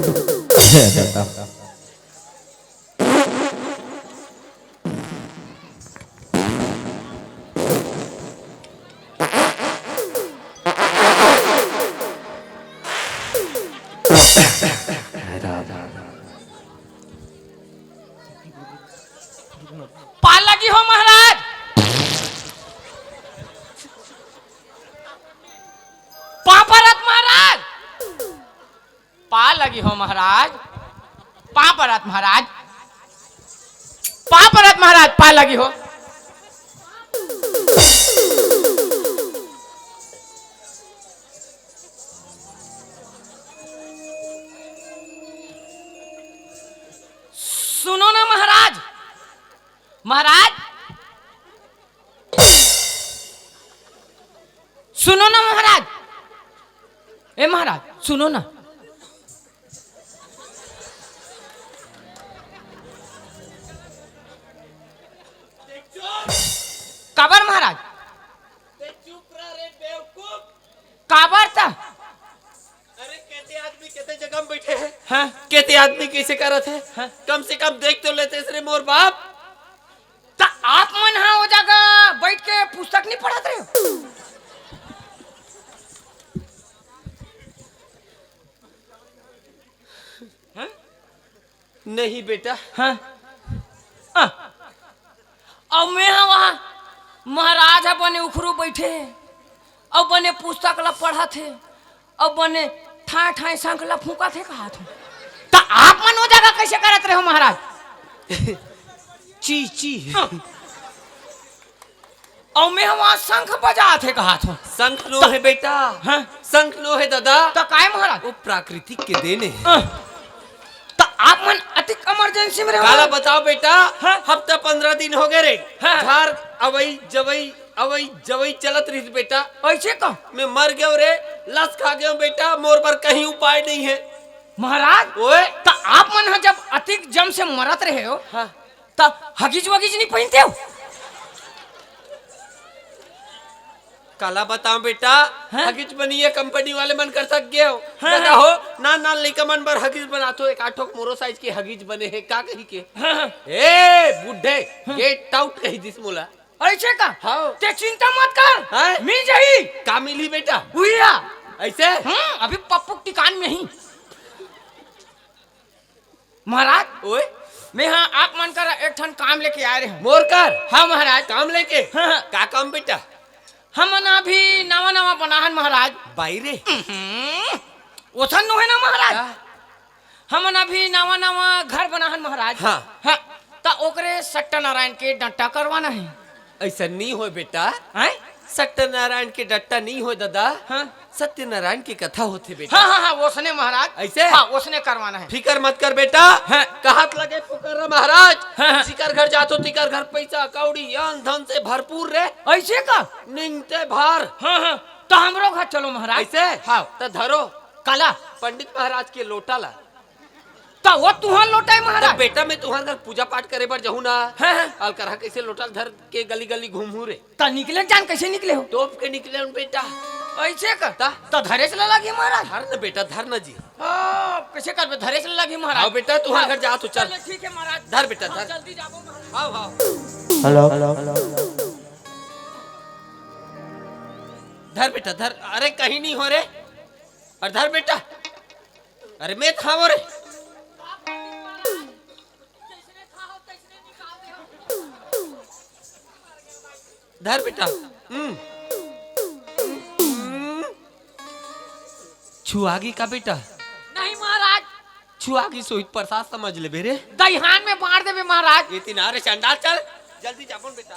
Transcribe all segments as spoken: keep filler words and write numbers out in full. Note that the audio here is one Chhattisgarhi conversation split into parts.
हे दादा। पार लगी हो महाराज, पाँव परत महाराज, पार लगी हो महाराज, पाँव परत महाराज, पाँव परत महाराज, पार लगी हो। सुनो ना महाराज, महाराज, सुनो ना महाराज, ए महाराज, सुनो ना। काबर महाराज? चुप रह रे बेवकूफ। काबर त? अरे, केते आदमी केते जगह में बैठे हैं। हाँ। केते आदमी कैसे करत है? हाँ। कम से कम देख तो लेते रे मोर बाप। त आप मन हा ओ जगह बैठ के पुस्तक नहीं पढ़त रहे हो? हाँ? नहीं बेटा। हाँ। आ। अउ मैं हा वहाँ महाराज हा बने उखरू बैठे हे, अउ बने पुस्तक ला पढ़त हे, अउ बने ठाए ठाए शंख ला फूंकत हे कहत हूँ। त आप मन ओ जगह कैसे करत रहे हो महाराज? ची ची। हाँ। अउ मैं हा वहाँ शंख बजात हे कहत हूँ। शंख नो त- हे बेटा। हाँ। शंख नो हे दादा। त काय महाराज? वो प्राकृतिक के देन हे। हाँ। त आप मन अतिक emergency में रहो। काला बताओ बेटा, हाँ। हफ्ता पंद्रह दिन हो गए रे। हाँ। घर अवई जवई, अवई जवई चलत रहिस बेटा। ऐसे का? मैं मर गयो रे, लस खा गयो बेटा, मोर बर कहीं उपाय नहीं है। महाराज, ओए। त आप मन ह जब अतिक जम से मरत रहे हो, हाँ। त हगिज वगिज नहीं पहनते हो? काला बताओ बेटा, हाँ? हगिज बनी है, कंपनी वाले मन कर सक गए हो। हाँ, दादा हाँ। हो, नान नान लइका मन बर हगिज बनात हो, एक आठो मोरो size के हगिज बने हे, का कही के? हाँ, हाँ। ए, बुड्ढे, हाँ। Get out कही दिस मोला। ऐसे का? हाँ। ते चिंता मत कर, हाँ? मिल जाही। का मिली बेटा? उइया। ऐसे? हम्म, अभी पप्पू के टिकान में ही। महाराज, ओए? मैं हा आप मन करा एक ठन काम लेके आए रहे हूँ। मोर कर? हाँ महाराज। काम लेके? हाँ, हाँ। का काम बेटा? हमन अभी नवा नवा बनाहन महाराज। बाई रे। उहूं, ओसन नो हे ना महाराज। का? हमन अभी नवा नवा घर बनाहन महाराज। हाँ। हाँ, त ओकरे सत्यनारायण के डंटा करवाना हे। ऐसा नहीं होय बेटा। हैं? सत्यनारायण के डट्टा नहीं होय दादा। हाँ। सत्यनारायण के कथा होथे बेटा। हाँ, हाँ, हाँ, ओसने महाराज। ऐसे? हाँ, ओसने करवाना हे। फिकर मत कर बेटा। हाँ। कहत लगे पुकार महाराज। हाँ, हाँ। जिकर घर जाथो तिकर घर पैसा कौड़ी अन धन से भरपूर रे। ऐसे का? निंगते भर। हाँ, हाँ। त हमरो घर चलो महाराज। ऐसे? हाँ। त धरो। काला? पंडित महाराज के लोटा ला। त वो तुहर लोटा हे महाराज। त बेटा, मैं तुहर घर पूजा पाठ करे बर जहूँ ना, हाँ, हाँ। अलकरहा कैसे लोटा ल धर के गली गली घूमहूँ रे? त निकले जान कैसे निकले हो? तोप के निकले हूँ बेटा। ऐसे का? त? त धरेच ला लागी महाराज। धर न बेटा, धर न जी। आ, कैसे करबे? धरेच ला लागी महाराज। हाँ बेटा, तुहर घर जा तो चल। चल, ठीक है महाराज। धर बेटा, हाँ, धर। जल्दी जाबो महाराज। हाँ, हाँ। हेलो। धर बेटा, धर। अरे कहीं नहीं हो रे। अरे धर बेटा। अरे मैं था वो रे। धर बेटा। हम्म। हम्म। छुआगी का बेटा? नहीं महाराज। छुआगी सोहित प्रसाद समझ लेबे रे। दईहान में बांट देबे महाराज। इतना रे चंडाल, चल। जल्दी जा, बोल बेटा।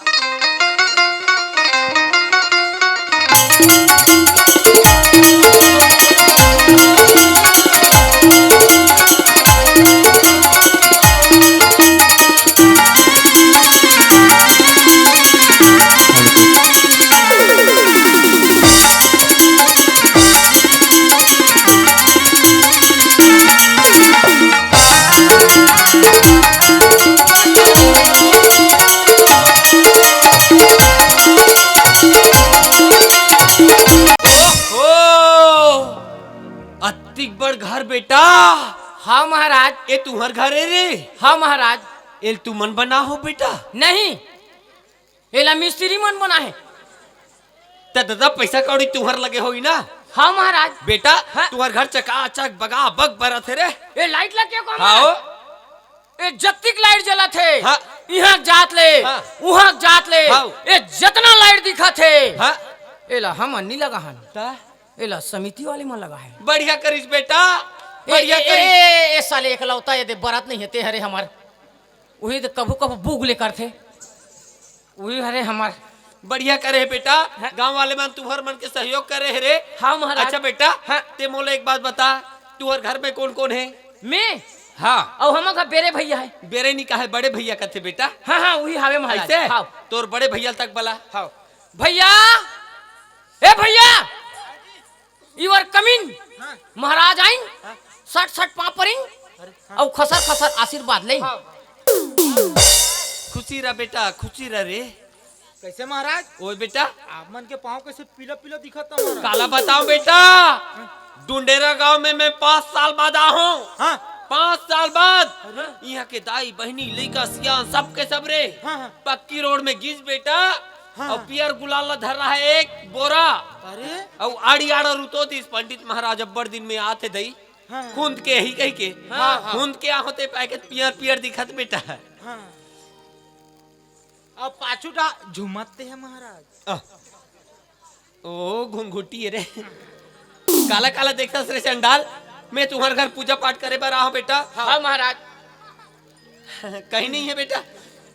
ओहो! अतिक बड़ घर बेटा, हाँ महाराज। ए तुंहर घर ए रे? हाँ महाराज। एल तुमन बना हो बेटा? नहीं, एला मिस्त्री मन बना हे। त ददा पैसा कौड़ी तुंहर लगे होई ना? हाँ महाराज। बेटा, हाँ। तुंहर घर चकाचक बगाबग बरत हे रे। ए लाइट लग के कौन हाँ हो। ए जत्तिक लाइट जलत हे। हाँ। इहाँ जात ले, हाँ। उहाँ जात ले। हाँ। ए जतना लाइट दिखत हे। हाँ। एला हमन नी लगा हन। त? एला समिति वाले मन लगा हे। बढ़िया करिस बेटा, ए, बढ़िया ए, करिस। ए, ए, ए, साले एकलौता ये दे बरत नहीं हे ते हरे हमर। उही तो कभू कभू बुग ले करथे। उही हरे हमर। बढ़िया करे हे बेटा, हाँ। गांव वाले मन तुंहर मन के सहयोग करे हे रे। हाँ महाराज। अच्छा बेटा, हाँ। ते मोला एक बात बता, तुंहर घर में कौन कौन हे? मैं? हाँ। अउ हमर घर बेरे भैया हे। बेरे नी काहे, बड़े भैया कथे बेटा। हाँ, हाँ, उही हावे महाराज। ऐसे? हाँ। तोर बड़े भैया तक बला। हाँ। भैया, ए भैया, you are coming। हाँ। महाराज आइन, हाँ। सट सट पाँव परिन, अरे, हाँ। अउ खसर खसर आशीर्वाद लेइन। हाँ। खुशी रह बेटा, खुशी रह रे। कैसे महाराज? ओए बेटा। आप मन के पाँव कैसे पीला पीला दिखत हे महाराज? काला बताओ बेटा, डुंडेरा गांव में मैं पाँच साल बाद आहूं। हाँ। पाँच साल बाद। अरे। इहाँ के दाई, बहिनी, लइका, सियान, सबके सब रे। हाँ, हाँ। पक्की रोड में गिस बेटा। हाँ। अउ पियर गुलाल ला धर रहा है एक बोरा। अरे। अउ आड़ी आड़ा रुतो दिस, पंडित महाराज अब्बड़ दिन में आथे दई। हाँ। खुंद के ही कही के। हाँ, हाँ। खुंद के आहों ते पैकेट पियर पियर दिखत बेटा। हाँ। अब पाछू डा झुमत ते हे महाराज। आ। ओ घुंघुटी रे। काला काला देखथस रे चंडाल। मैं तुंहर घर पूजा पाठ करे बर आहूं बेटा। हाँ महाराज। कहीं नहीं है बेटा,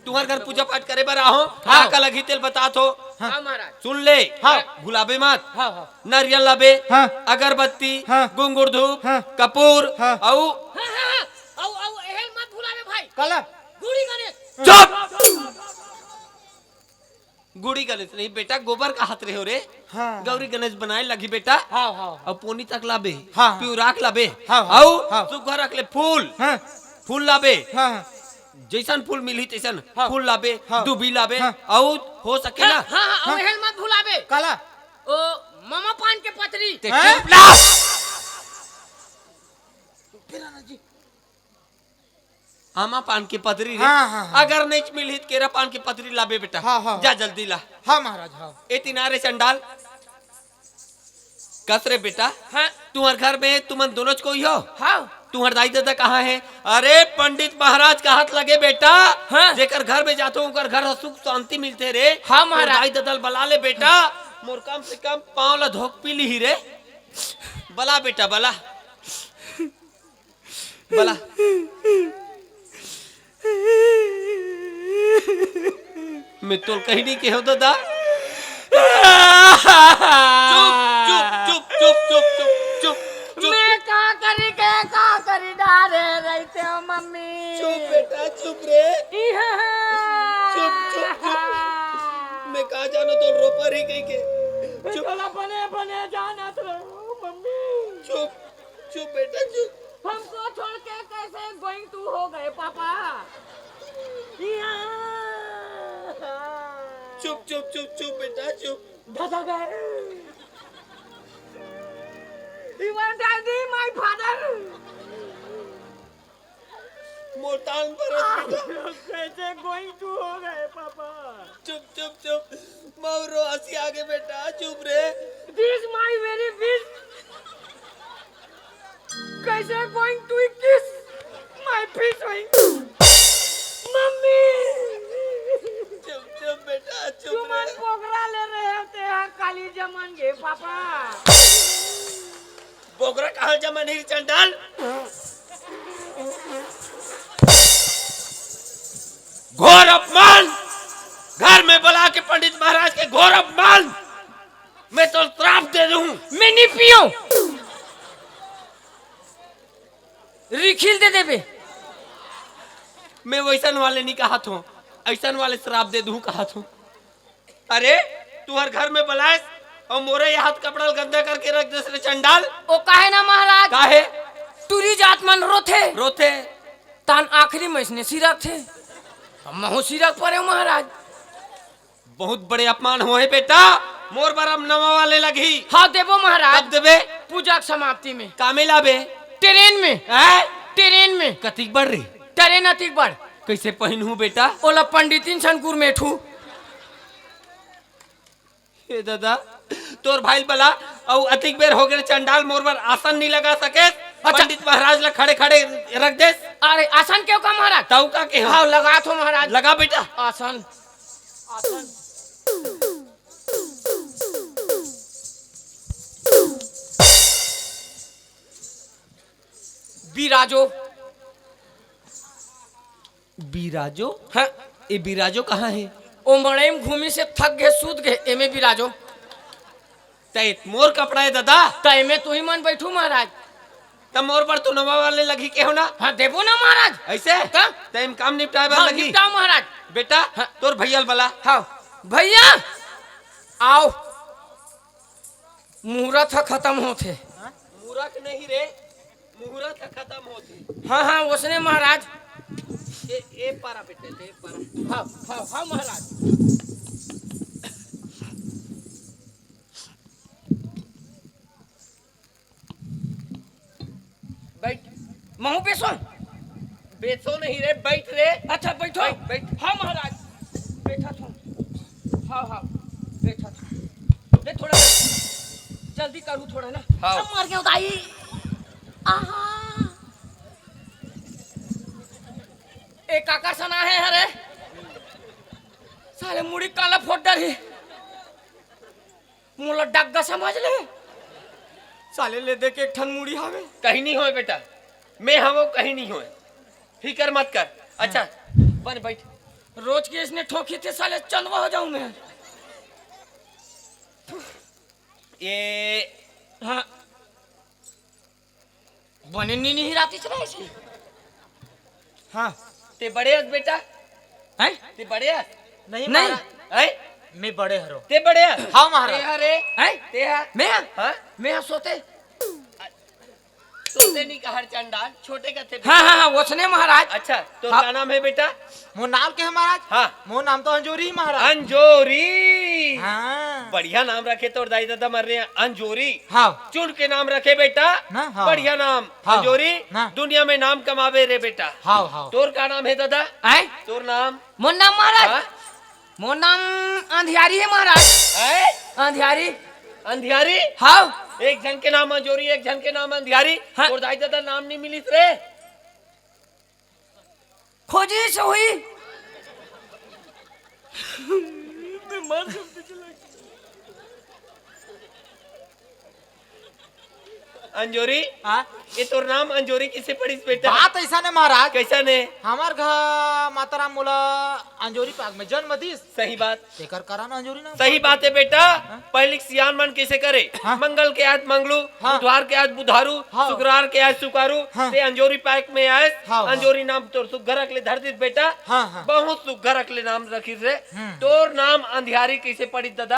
तुंहर घर पूजा पाठ करे बर आहूं। हाँ। का का लगही तेल बतात हों। हाँ महाराज। सुन ले। हाँ। भुलाबे मत। हाँ, हाँ। नरियल लाबे, हाँ। अगरबत्ती, हाँ। गुंगुर धूप, हाँ। कपूर, हाँ। अउ हाँ, हाँ, हाँ। अउ, अउ, एहल मत भुलाबे भाई। काला? गुड़ी गणेश। चुप! गुड़ी गणेश नहीं बेटा, गोबर काहत रहे हो रे। हाँ। गौरी गणेश बनाए लगी बेटा। हाँ, हाँ। अउ पोनी तक लाबे। हाँ, हाँ। पिउराक लाबे। हाँ, हाँ। अउ हाँ। सुग्घर रख ले फूल। हाँ। फूल लाबे। हाँ, हाँ। जैसन फूल मिलही तैसन हाँ। फूल लाबे, हाँ। दुबी लाबे। हाँ। अउ हो सके हाँ, ना। हाँ, हाँ, हाँ। अउ एहल मत भुलाबे। काला? ओ, मामा पान के पतरी। ते हैं? चुप ला। आमा पान के पतरी रे। हाँ, हाँ, हाँ। अगर नहीं मिलही त केरा पान के पतरी लाबे बेटा। हाँ, हाँ। जा जल्दी ला। हाँ महाराज, हाँ। ए तिनारे चंडाल। कस रे बेटा। हाँ। तुंहर घर में तुमन दोनों कोई हो? हाँ। तुंहर दाई ददा कहाँ हे? अरे पंडित महाराज कहत लगे बेटा। हाँ। जेकर घर में जाथों ओकर घर ह सुख शांति मिलथे रे। हाँ तोर महाराज। दाई ददा ल बला ले बेटा। मोर कम से कम पाँव ला धोक पी लिही रे। बला बेटा बला। बला। मैं तोल कहीं नहीं कहो दादा। चुप, चुप, चुप। मैं का करी के का करी डारे रहिते हो मम्मी। चुप बेटा, चुप रे। इहाँ। चुप, चुप, चुप। मैं का जानो तो रोपर ही कही के। चुप। चला बने, बने जानत रहो मम्मी। चुप। चुप बेटा, चुप। हमको छोड़ के कैसे going to हो गए पापा? या। चुप, चुप, चुप, चुप बेटा, चुप। दादा गए। You are daddy, my father. मोटान परत बेटा। कैसे going to हो गए पापा? चुप, चुप, चुप। मौरो हंसी आगे बेटा, चुप रे। This my very wish. कैसे going to kiss my fish हुई? मम्मी। चुप, चुप बेटा, चुप तुमन रे। बोकरा ले रहे होते हैं काली जमन गे पापा। बोकरा कहाँ जमन ही चंडाल? घोर अपमान, घर में बुला के पंडित महाराज के घोर अपमान। मैं तो श्राप दे दूं। मैं नहीं पियो। रिखिल दे देबे। मैं वैसन वाले नहीं कहा थो, ऐसन वाले श्राप दे दूं कहा थो। अरे, तुहर घर में बलायस अउ मोरे ये हाथ कपड़ा ल गंदा करके रख देस रे चंडाल। ओ काहे ना महाराज? काहे? टूरी जात मन रोथे। रोथे। तान आखिरी में इसने सिरक थे। अब महू सिरक परे महाराज। बहुत बड़े अपमान होहे बेटा। मोर बर अब नवा वाले लगही। हाँ देबो महाराज। कब देबे? पूजा के समाप्ति में। कामे लाबे? ट्रेन में। हैं? ट्रेन कतिक बड़ रे? टरे नतिक बड़। कइसे पहिनहूं बेटा? ओला पंडितिन सन गुरमेठू। हे दादा, तोर भाई ल बला, अउ अतिक बेर हो गे चंडाल, मोर बर आसन नइ लगा सकेस। अच्छा। पंडित महाराज ला खड़े खड़े रख देस। अरे आसन क्यों का महाराज? तउ का के हो? हाँ, लगा थो महाराज। लगा बेटा। आसन। आसन। बिराजो। बिराजो? हाँ। ए बिराजो कहाँ हे? ओ मड़ई म घूमिस हे, थक गे, सूत गे, एमे बिराजो। त ए मोर कपड़ा हे दादा। त एमे तुही मन बइठू महाराज। त मोर बर तो नवा वाले लगही के हो ना? हाँ, देबो ना महाराज। अइसे? त? त एम काम निपटाए बर हाँ, लगही। निपटाओ महाराज। बेटा, हाँ। तोर भइया ल बला। हाँ, भइया, आओ। मुहूर्त ह खतम होथे। मुहूर्त नहीं रे, मुहूर्त ह खतम होथे। हाँ, हाँ, ओसने महाराज। ए, ए पारा बेटे, ए पारा। हाँ, हाँ, हाँ, महाराज। बइठ। महूं बेसों? बेसों नहीं रे, बइठ रे। अच्छा, बइठो। बइठ, बइठ। हाँ, महाराज। बइठा थों। हाँ, हाँ। बइठा थों। ले, थोड़ा बइठ। जल्दी करू थोड़ा ना। हाँ। अब मर गया दाई। आहा। एक आकर्षण आहे हरे। साले मुड़ी काला फोड़ डरही। मोला डग्गा समझ ले। साले ले दे के एक ठन मुड़ी हावे। कहीं नहीं होय बेटा, मैं हवो, कहीं नहीं होय, फिकर मत कर। अच्छा, बन बइठ। रोज के इसने ठोकी थे साले, चंदवा हो जाऊं मैं। ये हाँ। बने नी निहिरातिस रहे से। हाँ। ते बड़े हस बेटा? हैं? ते बड़े हस? नहीं नहीं। महाराज। हैं? मैं बड़े हरो। ते बड़े हस? हाँ महाराज। ते हरे? हैं? ते हा? मैं? हाँ? मैं हा सोते। सोते नहीं कहर चंडाल, छोटे कथे। हाँ, हाँ, हाँ, वसने महाराज। अच्छा, तो हाँ। का नाम है बेटा? मोर नाम के है महाराज? हाँ। मोर नाम तो अंजोरी ही महाराज। अंजोरी। हाँ। बढ़िया नाम रखे तोर दाई ददा मन रे, अंजोरी। हाँ। चुन के नाम रखे बेटा। ना, हाँ। बढ़िया नाम। हाँ। अंजोरी। ना। दुनिया में नाम कमावे रे बेटा। हाँ, हाँ। तोर का नाम है ददा? आय? तोर नाम? मोर नाम महाराज। हाँ? मोर नाम अंधियारी है महाराज। आय? अंधियारी। अंधियारी? हाँ। एक झन के नाम अंजोरी, एक झन के नाम अंधियारी। हाँ। तोर दाई ददा नाम नहीं मिलिस रे। खोजी से हुई। बीमार सब पीछे लग गया। अंजोरी, हाँ? ये तोर नाम अंजोरी किसे पड़िस बेटा? बात ऐसा ने महाराज। कैसा ने? हमार घर माता राम मोला अंजोरी पाक में जन्म दिस। सही बात। तेकर कारण अंजोरी नाम सही पड़िस। बात है बेटा। हाँ? पहली सियान मन कैसे करे? हाँ। मंगल के आज मंगलू, हाँ। बुधवार के आज बुधारू, हाँ। शुक्रवार के आज सुकारू, हाँ। ते अंजोरी पाक में आयस, हाँ, हाँ। अंजोरी नाम तोर सुग्घर अकले धर दिस बेटा। हाँ, हाँ। बहुत सुग्घर अकले नाम रखिस रे। हम्म। तोर नाम अंधियारी कैसे पड़िस ददा?